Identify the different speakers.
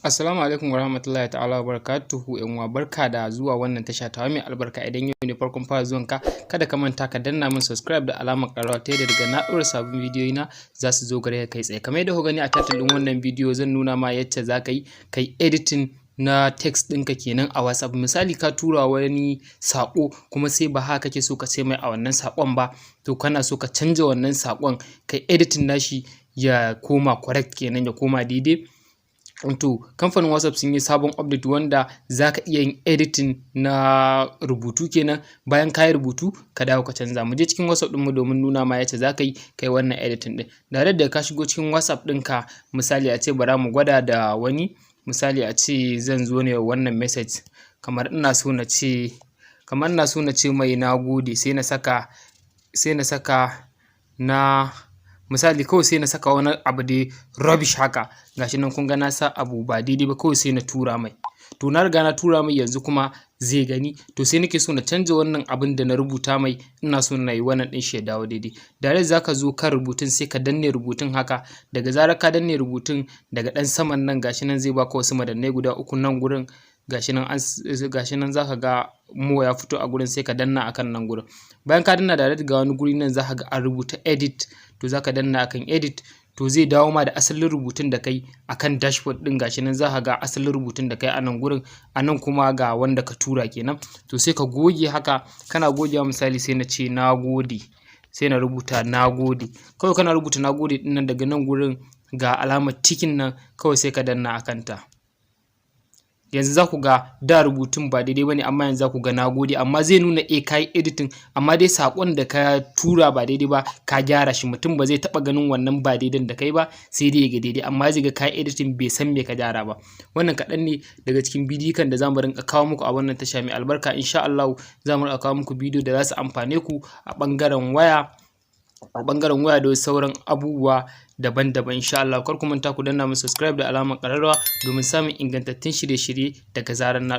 Speaker 1: Assalamu alaikum warahmatullahi ta'ala wa barakatuhu. Yan uwa, barka da zuwa wannan tasha tawa mai albarka. Idan yau ne farkon fara zuwan ka, kada ka manta ka danna min subscribe da alamar ƙararrawa, ta yadda daga na ɗora sabbin bidiyoyi na za su zo gare ka kai tsaye. Kamar yadda kuka gani a title ɗin wannan bidiyo, zan nuna ma yacce za ka yi kai editing na text ɗinka kenan a WhatsApp. Misali, ka tura wani saƙo, kuma sai ba haka kake so ka ce mai a wannan saƙon ba, to kana so ka canza wannan saƙon, kai editing nashi ya koma correct kenan, ya koma daidai. To, kamfanin WhatsApp sun yi sabon update wanda za ka iya yin editing na rubutu kenan. Bayan ka yi rubutu, ka dawo ka canza. Mu je cikin WhatsApp ɗinmu domin nuna ma yacce za ka yi kai wannan editing ɗin. Tare da ka shigo cikin WhatsApp ɗinka, misali a ce bara mu gwada da wani misali, a ce zan zo ne wannan message, kamar ina so na ce mai "na gode", sai na saka na misali kawai, sai na saka wani abu dai rubbish haka. Gashi nan, kun ga na sa abu ba daidai ba, kawai sai na tura mai. To, na riga na tura mai, yanzu kuma zai gani. To, sai nake so na canza wannan abin da na rubuta mai, ina so na yi wannan ɗin shi ya dawo daidai. Direct za ka zo kan rubutun, sai ka danne rubutun haka. Daga zarar ka danne rubutun, daga ɗan saman nan, gashi nan, zai baka wasu madannai guda uku nan gurin. Gashi nan zaka ga more ya fito a gurin, sai ka danna akan nan gurin. Bayan ka danna, direct ga wani guri nan, zaka ga an rubuta "edit". To, zaka danna akan "edit". To, zai dawo ma da asalin rubutun da kai akan dashboard din. Gashi nan, zaka ga asalin rubutun da kai a nan gurin, a nan kuma ga wanda ka tura kenan. To, sai ka goge haka. Kana gogewa, misali sai na ce "na gode", sai na rubuta "na gode". Kawai kana rubuta "na gode" din nan, daga nan gurin ga alamar ticking nan, kawai sai ka danna akan ta. Yanzu za ku ga da rubutun ba daidai bane, amma yanzu za ku ga "na gode". Amma zai nuna eh, ka yi editing, amma dai saƙon da ka tura ba daidai ba, ka gyara shi. Mutum ba zai taɓa ganin wannan ba daidan da kai ba, sai dai ya ga daidai, amma zai ga ka yi editing, bai san me ka gyara ba. Wannan kaɗan ne daga cikin bidiyon da za mu rinƙa kawo muku a wannan tasha mai albarka. Insha Allah za mu rinƙa kawo muku bidiyo da za su amfane ku a ɓangaren waya da sauran abubuwa daban-daban, insha Allah. Kar ku manta ku danna mu subscribe da alamar ƙararrawa domin samun ingantattun shirye-shirye daga zarar na